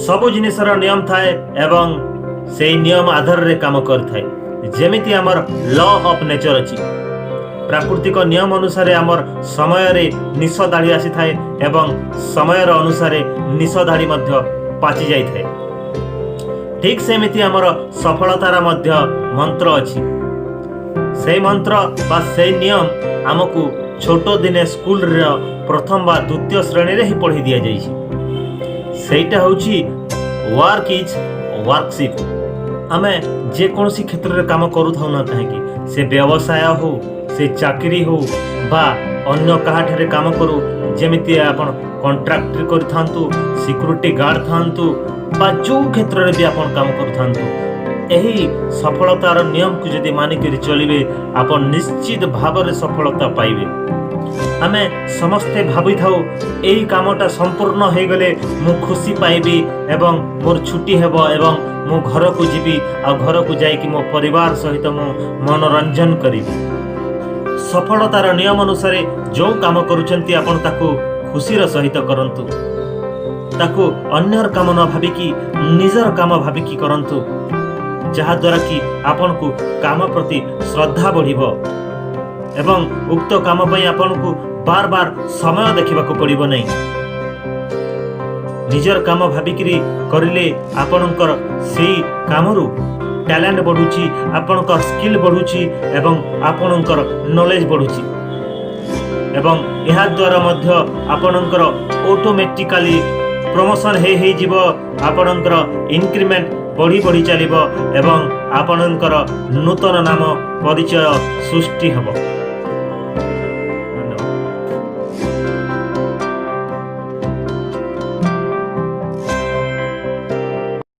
ସବୁ ଜିନିଷର ନିୟମ ଥାଏ ଏବଂ ସେଇ ନିୟମ ଆଧାରରେ କାମ କରିଥାଏ। ଯେମିତି ଆମର ଲ ଅଫ୍ ନେଚର ଅଛି, ପ୍ରାକୃତିକ ନିୟମ ଅନୁସାରେ ଆମର ସମୟରେ ନିଶ ଦାଢ଼ି ଆସିଥାଏ ଏବଂ ସମୟର ଅନୁସାରେ ନିଶ ଦାଢ଼ି ମଧ୍ୟ ପାଚି ଯାଇଥାଏ। ଠିକ୍ ସେମିତି ଆମର ସଫଳତାର ମଧ୍ୟ ମନ୍ତ୍ର ଅଛି। ସେଇ ମନ୍ତ୍ର ବା ସେଇ ନିୟମ ଆମକୁ ଛୋଟ ଦିନେ ସ୍କୁଲର ପ୍ରଥମ ବା ଦ୍ୱିତୀୟ ଶ୍ରେଣୀରେ ହିଁ ପଢ଼ି ଦିଆଯାଇଛି। ସେଇଟା ହେଉଛି ୱାର୍କ is worship. ଆମେ ଯେକୌଣସି କ୍ଷେତ୍ରରେ କାମ କରୁଥାଉ ନା କାହିଁକି, ସେ ବ୍ୟବସାୟ ହଉ, ସେ ଚାକିରି ହଉ ବା ଅନ୍ୟ କାହାଠାରେ କାମ କରୁ, ଯେମିତି ଆପଣ କଣ୍ଟ୍ରାକ୍ଟରି କରିଥାନ୍ତୁ, ସିକ୍ୟୁରିଟି ଗାର୍ଡ଼ ଥାଆନ୍ତୁ ବା ଯେଉଁ କ୍ଷେତ୍ରରେ ବି ଆପଣ କାମ କରୁଥାନ୍ତୁ, ଏହି ସଫଳତାର ନିୟମକୁ ଯଦି ମାନିକରି ଚଳିବେ, ଆପଣ ନିଶ୍ଚିତ ଭାବରେ ସଫଳତା ପାଇବେ। ଆମେ ସମସ୍ତେ ଭାବିଥାଉ, ଏଇ କାମଟା ସମ୍ପୂର୍ଣ୍ଣ ହେଇଗଲେ ମୁଁ ଖୁସି ପାଇବି ଏବଂ ମୋର ଛୁଟି ହେବ ଏବଂ ମୁଁ ଘରକୁ ଯିବି ଆଉ ଘରକୁ ଯାଇକି ମୋ ପରିବାର ସହିତ ମୁଁ ମନୋରଞ୍ଜନ କରିବି। ସଫଳତାର ନିୟମ ଅନୁସାରେ ଯେଉଁ କାମ କରୁଛନ୍ତି, ଆପଣ ତାକୁ ଖୁସିର ସହିତ କରନ୍ତୁ। ତାକୁ ଅନ୍ୟର କାମ ନ ଭାବିକି ନିଜର କାମ ଭାବିକି କରନ୍ତୁ, ଯାହାଦ୍ୱାରା କି ଆପଣଙ୍କୁ କାମ ପ୍ରତି ଶ୍ରଦ୍ଧା ବଢ଼ିବ ଏବଂ ଉକ୍ତ କାମ ପାଇଁ ଆପଣଙ୍କୁ ବାର ବାର ସମୟ ଦେଖିବାକୁ ପଡ଼ିବ ନାହିଁ। ନିଜର କାମ ଭାବିକିରି କରିଲେ ଆପଣଙ୍କର ସେଇ କାମରୁ ଟ୍ୟାଲେଣ୍ଟ ବଢ଼ୁଛି, ଆପଣଙ୍କର ସ୍କିଲ୍ ବଢ଼ୁଛି ଏବଂ ଆପଣଙ୍କର ନଲେଜ ବଢ଼ୁଛି ଏବଂ ଏହାଦ୍ୱାରା ମଧ୍ୟ ଆପଣଙ୍କର ଅଟୋମେଟିକାଲି ପ୍ରମୋସନ୍ ହେଇଯିବ, ଆପଣଙ୍କର ଇନକ୍ରିମେଣ୍ଟ ବଢ଼ି ବଢ଼ି ଚାଲିବ ଏବଂ ଆପଣଙ୍କର ନୂତନ ନାମ ପରିଚୟ ସୃଷ୍ଟି ହେବ।